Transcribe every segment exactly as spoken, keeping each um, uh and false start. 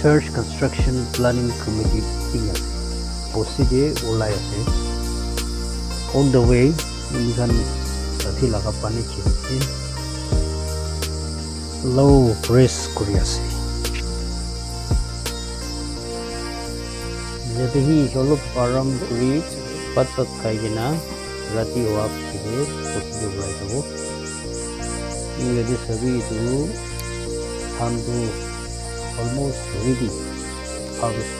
Church Construction Planning Committee team ase. Bosti te ulai ase. All the way, ami khan rati laga pani khili ase. Low press kuri ase. Yate hi olop aram kuri, bhat sat khai kena, rati howa piche te bosti te ulai jabo. Yate sabi etu dhan tu almost ready. Harvest.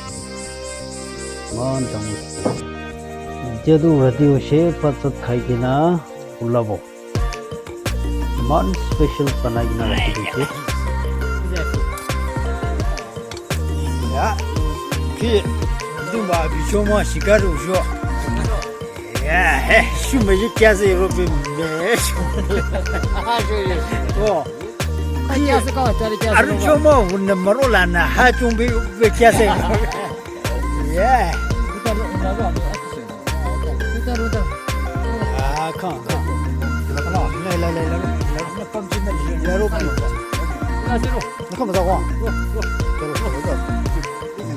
Eman dangor. Etia tu rati hoise, bhat sat khai kena ulabo. Eman special banai kena rakhi dise. Ya, ki, etu ba, bichoma shikar ujo. Ya, he, shu me ju kya se ro pe me. Oh. Kya se ko, chale kya se. Aru ko. Choma unne maro la na, ha chom be, be kya se. Yeah. Ah, come, come. La, la, la, la, la.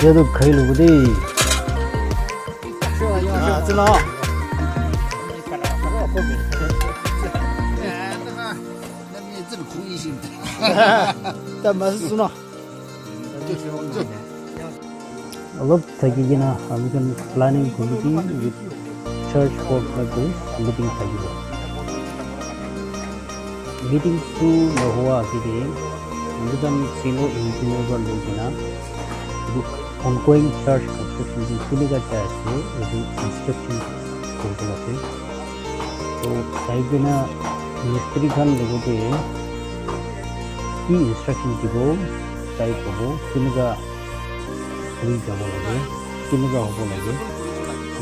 Jadu khai lo de. Ah, tu na. Ta mas tu na. Olop thaki kena ami khan planning committee with church board khan tu meeting thakibo. Meeting tu nohoa age te ami khan senior engineer para loi kena etu ongoing church construction tu kinika jai ase etu inspection kuri bole ase. To sai kena mistri khan logote ki instruction dibo, tai kobo, kinika kuri jabo lage, kinika hobo lage,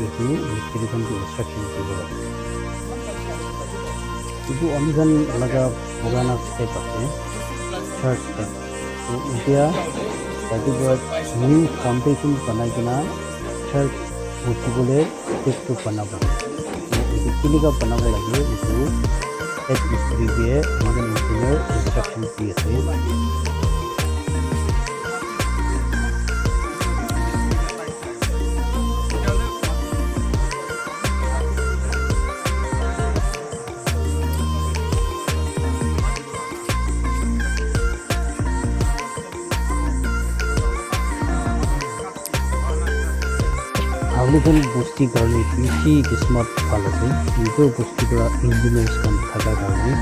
etu mistri khan ke instruction dibo lage. Etu ami khan laga purana step ase, church step. To etia yate para new foundation banai kena church uthi bole step tu banabo. To etu kinika banabo lage etu head mistri ke modern engineer instruction di ase. Ami khan bosti karne bishi kismat bhal ase. Nijor bosti para engineers khan thaka karne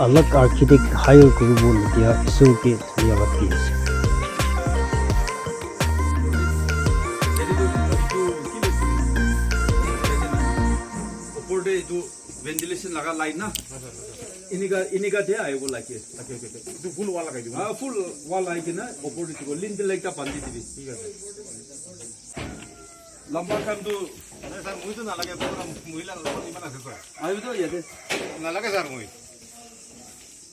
alag architect hire kuribo lagia ase ke dhanyabad di ase. Upor te etu ventilation laga line na. Enika, enika te ahibo lage. Okay, okay, okay. Etu full wall lagai dibo. Ah, full wall lagai kena upor te dibo. Lintel ekta bandi dibi. Thik ase. Lamba time tu. Aru sir, moi tu nalage, pura mohila lamba iman ase sir. Ahibi to yate. Nalage sir moi.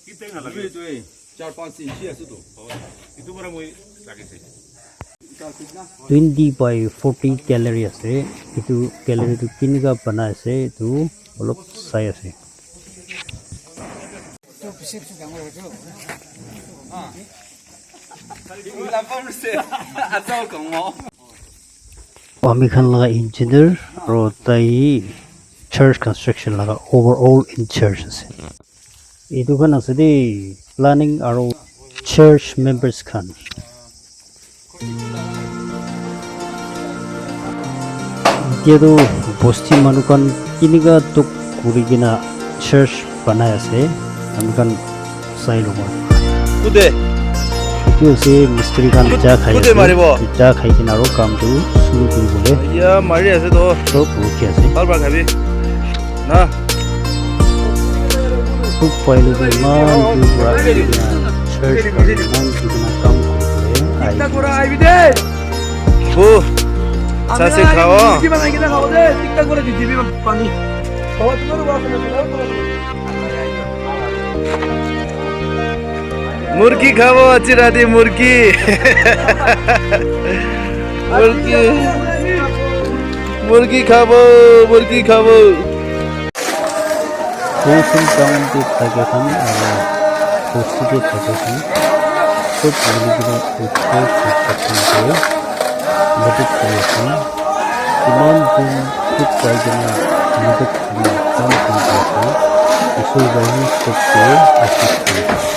Kitte nalage? Etu, etu, eh, char panch inchi ase to. Oh, etu pura moi rakhi thaki. Twenty by forty gallery ase. Etu gallery tu kinika banai ase, etu olop sai ase. Ami khan laga engineer aro tai church construction laga overall in charge ase. Etu khan ase de planning aro church members khan. Etia tu bosti manu khan kinika tok kuri kena church banai ase, ami khan sai lobo. Kude? Etu ase mistri khan cha khai ase. Kude maribo? Cha khai kena aro kam tu shuru kuri bole. Ya mari ase to. Sob rukhi ase. Bhal bhal khabi. Na. Thuk paile tu eman dur para ahi kena church khan eman dikhi kena kam kuri bole ahi kena ase. Bo, sase khao. Murgi khabo aji rati, murgi. Murgi. Murgi khabo, murgi khabo. Council town te thake khan aro bosti te thake khan Sob mili kena etu construction te madad kuri ase. Kiman jon sob jai kena madad kuri kam kuri ase. Isor para hi sob ke ashish kuri ase.